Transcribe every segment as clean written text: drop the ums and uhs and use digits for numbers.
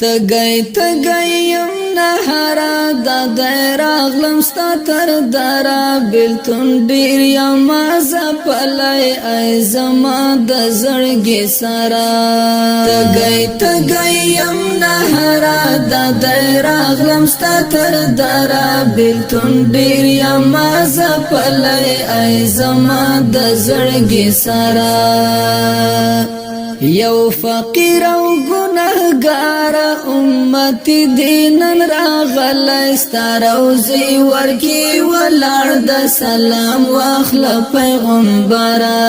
تګي تګي يم نهرا د راغلم ستا تر درا، بلتون ډیر یم زپلای ای زما د زړګي سرا. تګي تګي يم نهرا د راغلم ستا تر درا، بلتون ډیر یم زپلای ای زما د زړګي سرا. یو فقیر او ګناهګار امت دینن راغلی، ستاروزی ورکی ولاړ د سلام واخله پیغمبره.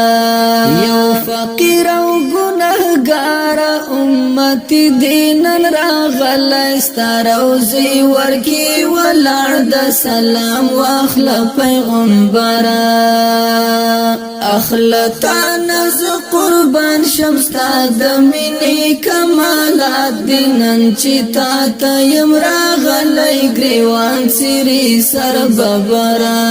یو فقیر او ګناهګار امت دینن راغلی، ستاروزی ورکی ولاړ د سلام واخله پیغمبره. اخلتا نز قربان شمستا د مینې کمالات دینن، چې تا ته یم راغلی ګریوان سری سر ببرا.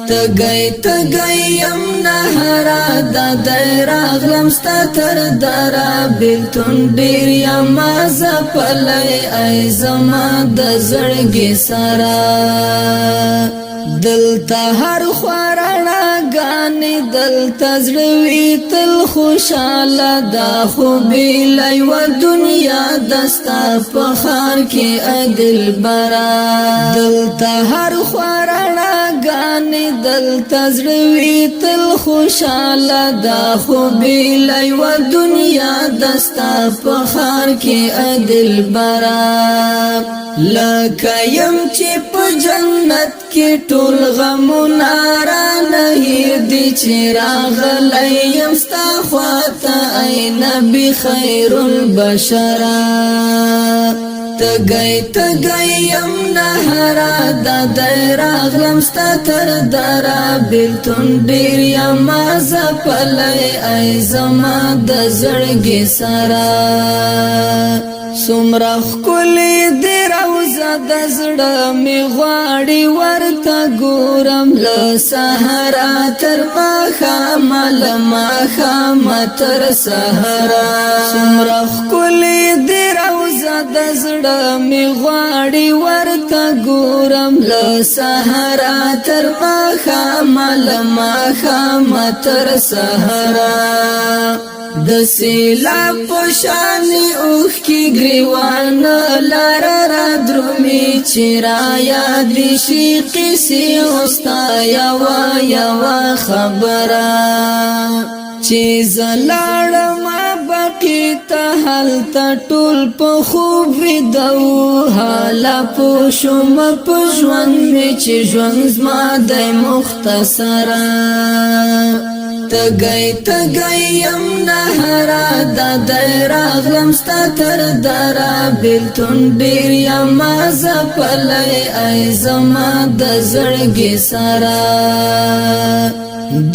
تګي تګي يم نهرا د راغلم ستا تر درا، بلتون ډیر یم زپلای ای زما د زړګي سرا. دلته هر خورنا غانې، دلته زړوي تل خوشاله، دا خو بیلای و دنیا دستا په خار کې عدل برا. دلته هر خورنا غانې، دلته زړوي تل خوشاله، دا خو بیلای و دنیا دستا په خار کې عدل برا. لکه یم چې په جنت کې ټول غمونه را نه دي، چې راغلی یم ستا خواته ای نبی خیر البشرا. تګي تګي يم نهرا د راغلم ستا تر درا، بلتون ډیر یم زپلای ای زما د زړګي سرا. سمره ښکلې دی روزه د زړه می غواړي ورته ګورم، له سهرا تر ماښامه، له ماښامه تر سهرا. سمره ښکلې دی روزه د زړه می غواړي ورته ګورم، له سهرا تر ماښامه، له ماښامه تر سهرا. د سیلاب په شان اوښکې ګریوان لار را درومي، چې را یاد شي قصې اوستا یوه یوه خبره. چې زلاړم بقي ته هلته ټول په خوب ویدو، حالا پوشم په ژوند مې چې ژوند زما د مختصره. تګي تګي يم نهرا د راغلم ستا تر درا، بلتون ډیر یم زپلای ای زما د زړګي سرا.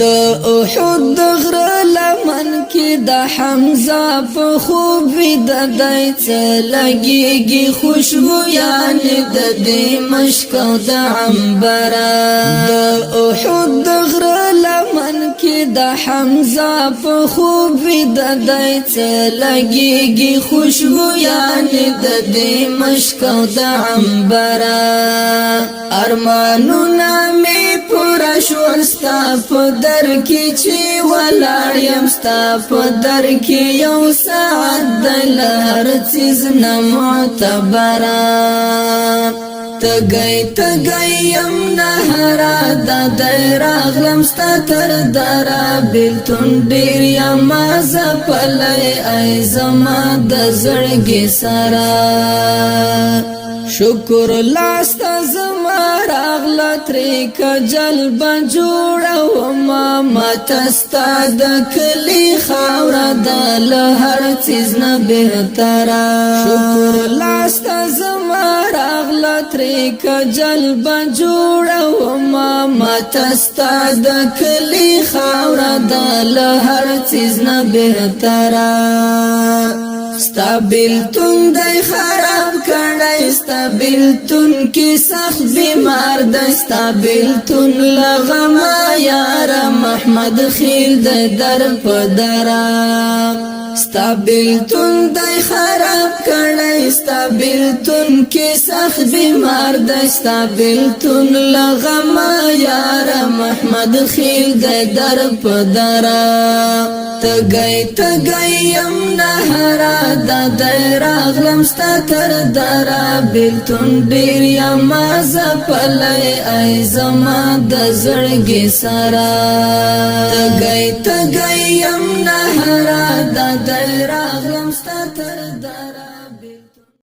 د احد غره لمن کې د حمزه په خوب د دای څه لګيږي خوشبو یعنی د دې مشک او د عنبره. د احد غره لمن کې د حمزه په خوب د دای څه لګيږي خوشبو یعنی د دې مشک او د عنبره. ارمانونه می پورا شول ستا په در کې چې ولاړ یم، ستا په در کې یو ساعت د هر څیز نه معتبره. تګي تګي يم نهرا د راغلم ستا تر درا، بلتون ډیر یم زپلای ای زما د زړګي سرا. شکر لاستا زما راغله ترې کجل بجوړه وما، متستا د کلی خاوره د له هر څیز نه بهتره. شکر لاستا زما راغله ترې کجل بجوړه وما، متستا د کلی خاوره د له هر څیز نه بهتره. ستا بیلتون دی خراب کړی، ستا بیلتون کې سخت بیمار دی، ستا بیلتون لغما یار محمد خیل د در په درا. ستا بیلتون دی خراب کړی، ستا بیلتون کې سخت بیمار دی، ستا بیلتون لغما یار محمد خیل دی در په درا. تګي تګي يم نهرا د راغلم ستا تر درا، بیلتون ډیر یم زپلای ای زما د زړګي سرا. تګي تګي يم نهرا د راغلم